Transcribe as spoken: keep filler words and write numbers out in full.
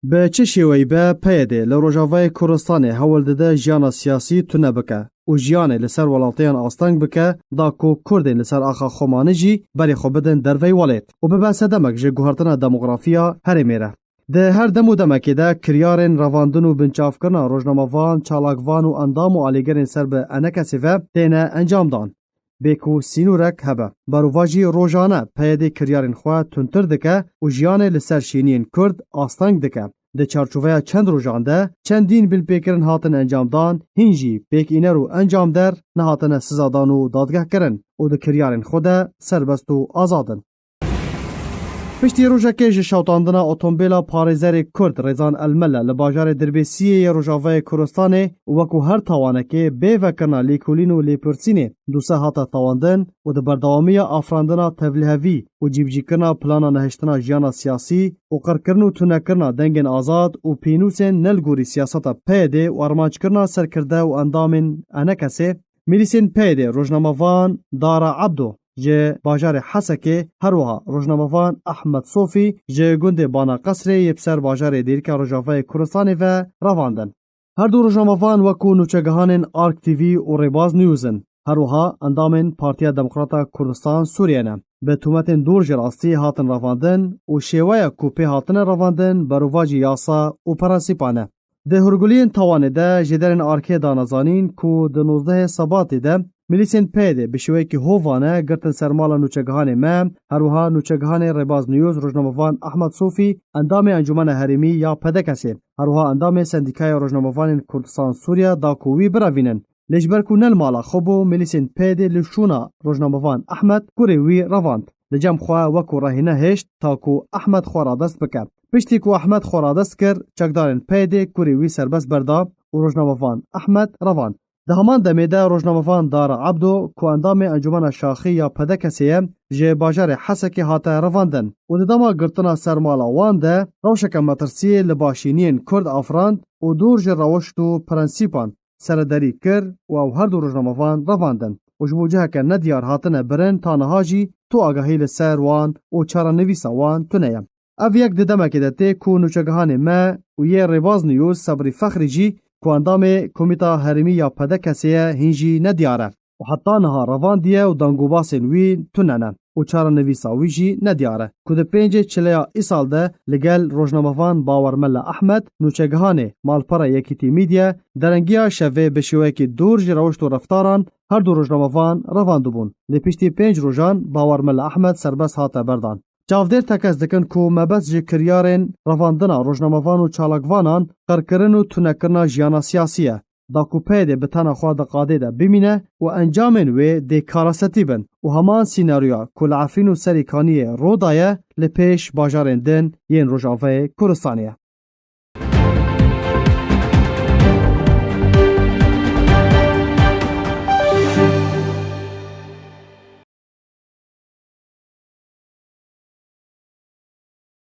Bi çi şêweyî be, P Y D li Rojavayê Kurdistanê hewl dide jiyana siyasî tune bike û jiyanê li ser welatêyan asteng bike, da ku Kurdên li ser axa Xomanî jî berê xwe bidin dervey welêt û bibe sedemek ji guhertina demografiya herêmê re. Di her dem û demekê de kiryarên revandin û binçavkirina rojnamevan, çalakvan û endam û alîgirên ser bi enekesê ve têne encamdan. Bê ku sînorek hebe. Berovajî rojane P Y D kiryarên xwe tundtir dike û jiyanê li ser şêniyên Kurd asteng dike. Di çarçoveya çend rojan de çendîn binpêkirin hatin encamdan, hîn jî pêkîner û encamder nehatine sizadan û dadgehkirin û di kiryarên xwe de serbest û azad in. Piştî rojekê ji şewtandina otomobîla parêzerê Kurd Rêzan Elmele li bajarê Dirbêsiyê yê Rojavayê Kurdistanê û wekû her tawanekê bê vekirina lêkolîn û lêpirsînê dûse hate tawandin û di berdewamiya afirandina tevlihevî û cîbicîkirina plana nehiştina jiyana siyasî û qirkirin û tunekirina dengên azad û pênûsên ne li gorî siyaseta P Y D û armanckirina serkirde û endamên enekesê, milîsên P Y D rojnamevan Dara Ebdo ji bajarê Hesekê, her wiha rojnamevan Ehmed Sofî ji gundê Bana Qesrê yê bi ser bajarê Dêrika Rojavayê Kurdistanê ve revandin. Her du rojnamevan wekû nûçegihanên Ark T V û Rêbaz News in. Her wiha endamên Partiya Demokrata Kurdistan Sûriye ne. Bi tometên dûr ji rastî hatin revandin û şêweya ku pê hatine revandin berovajî yasa û prensîpan e. Di hûrguliyên tawanê de jêderên Arkê dane zanîn ku di nozdehê Sebatê de milîsên P Y D bi şêweyekî hovane girtin ser mala nûçegihanê me, her wiha nûçegihanê Rêbaz News rojnamevan Ehmed Sofî, endamê Encûmena Herêmî ya P D K S'ê, her wiha endamê Sendîkaya Rojnamevanên Kurdistan Sûriye da ku wî birevînin. Lê ji ber ku ne li mala xwe bû, milîsên P Y D li şûna rojnamevan Ehmed kurê wî revand. Li cem xwe wekû rehîne hêşt ta ku Ehmed xwe radest bike. Piştî ku Ehmed xwe radest kir, çekdarên P Y D kurê wî serbest berda û rojnamevan Ehmed revand. Di heman demê de rojnamevan Dara Ebdo, ku endamê Encûmena Şaxî ya P D K S'ê ye, ji bajarê Hesekê hate revandin û di dema girtina ser mala wan de rewşeke metirsiyê li ba şêniyên Kurd afirand û dûr ji rewşt û prensîpan serederî kir û ew her du rojnamevan revandin û ji bo ciheke nediyar hatine birin, ta niha jî tu agahî li ser wan û çarenivîsa wan tune ye. Ev yek di demekê de tê ku nûçegihanê me û yê Rêbaz News Sebrî Fexrî jî ku endamê Komîta Herêmî ya P D K S'ê ye hîn jî nediyar e û heta niha revandiye û dengûbasên wî tune ne û çarenivîsa wî jî nediyar e ku di pêncê Çileya îsal de li gel rojnamevan Bawer Mela Ehmed, nûçegihanê malpera Yekîtî Media, derengiya şevê bi şêweyekî dûr ji rewşt û reftaran her du rojnamevan revandibûn. Lê piştî pênc rojan Bawer Mela Ehmed serbest hate berdan. Çavdêr tekez dikin ku mebest ji kiryarên revandina rojnamevan û çalakvanan qirkirin û tunekirina jiyana siyasî ye. Da ku P Y D bi tena xwe di qadê de bimîne û encamên wê dê karasetî bin û heman sînaryoya ku li Efrîn û Serîkaniyê ro daye li pêş bajarên din yên Rojavayê Kurdistanê ye.